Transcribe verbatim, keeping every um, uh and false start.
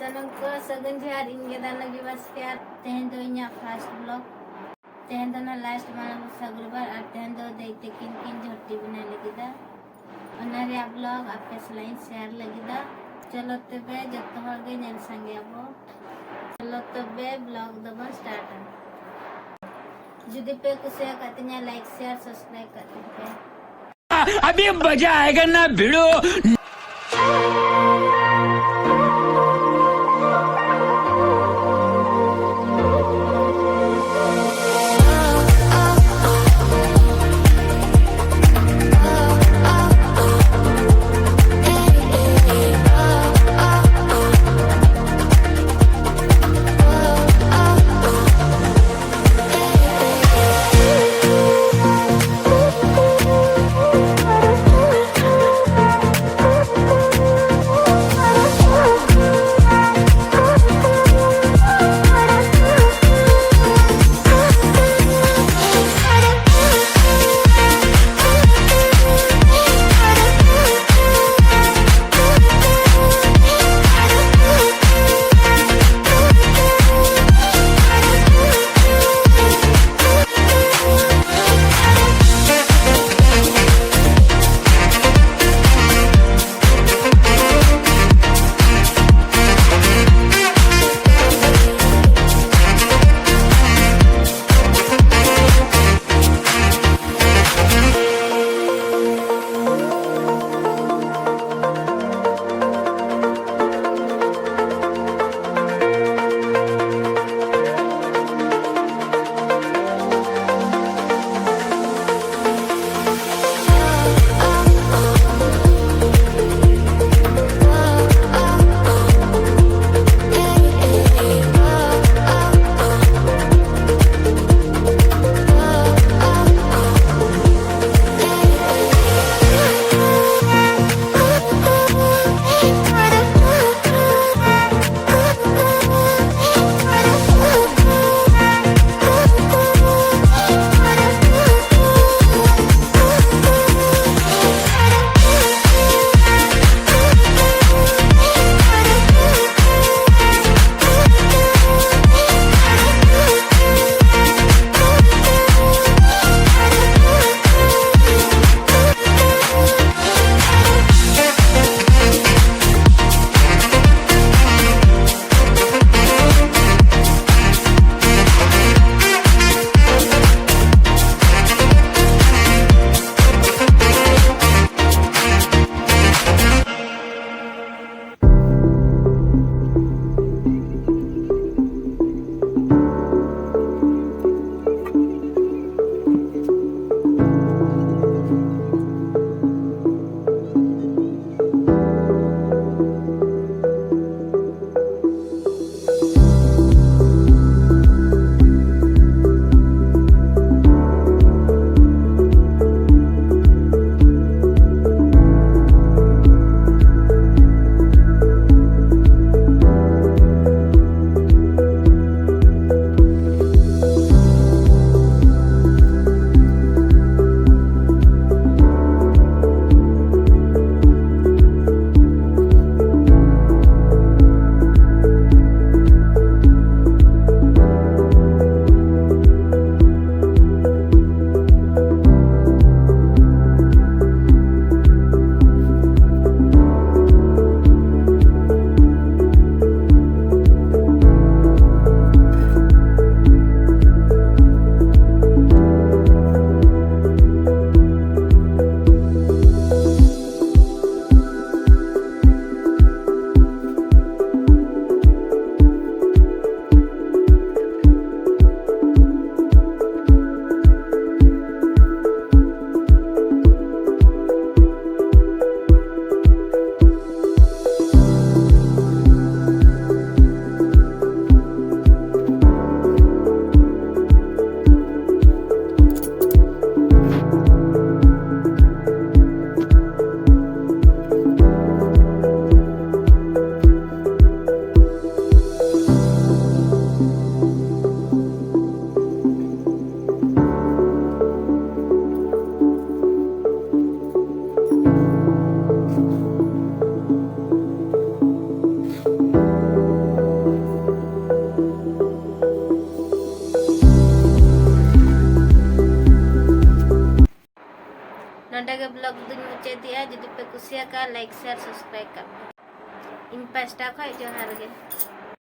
ᱥᱟᱱᱟᱢ ᱠᱚ ᱥᱟᱹᱜᱩᱱ ᱡᱚᱦᱟᱨ, ᱤᱧ ᱜᱮ ᱫᱟᱱᱚᱵᱤ ᱵᱟᱥᱠᱮ, ᱟᱨ ᱛᱮᱦᱮᱧ ᱫᱚ ᱤᱧᱟᱹᱜ first vlog᱾ ᱛᱮᱦᱮᱧ ᱫᱚ ᱱᱟᱜ last ᱢᱟᱱᱟᱵᱚᱥᱟ ᱜᱩᱨᱩᱵᱟᱨ, ᱟᱨ ᱛᱮᱦᱮᱧ ᱫᱚ ᱫᱟᱹᱭ ᱛᱟᱹᱠᱤᱱ ᱠᱤᱱ ᱡᱷᱚᱴᱤ ᱵᱮᱱᱟᱣ ᱞᱟᱹᱜᱤᱫᱟ᱾ ᱚᱱᱟ ᱨᱮᱭᱟᱜ vlog ᱟᱯᱮ ᱥᱟᱞᱟᱜ ᱤᱧ share ᱞᱟᱹᱜᱤᱫᱟ᱾ ᱪᱚᱞᱚ ᱛᱚᱵᱮ ᱡᱚᱛᱚ ᱦᱚᱲ ᱜᱮ ᱧᱮᱞ ᱥᱟᱸᱜᱮ ᱟᱵᱚ᱾ ᱪᱚᱞᱚ ᱛᱚᱵᱮ vlog ᱫᱚᱵᱚᱱ startᱟ᱾ ᱡᱩᱫᱤ ᱯᱮ ᱠᱩᱥᱤᱭᱟᱠᱟᱫ ᱛᱤᱧᱟ, like, share, subscribe ᱠᱟᱜ ᱛᱤᱧ ᱯᱮ᱾ अभी मजा आएगा ना भिड़ो। ᱢᱩᱪᱟᱹᱫᱮᱜᱼᱟ᱾ ᱡᱩᱫᱤ ᱯᱮ ᱠᱩᱥᱤᱭᱟᱠᱟᱜᱼᱟ, like, share, subscribe ᱠᱟᱜ ᱯᱮ᱾ ᱤᱧ ᱯᱟᱥᱴᱟ ᱠᱷᱚᱱ ᱡᱚᱦᱟᱨ ᱜᱮ᱾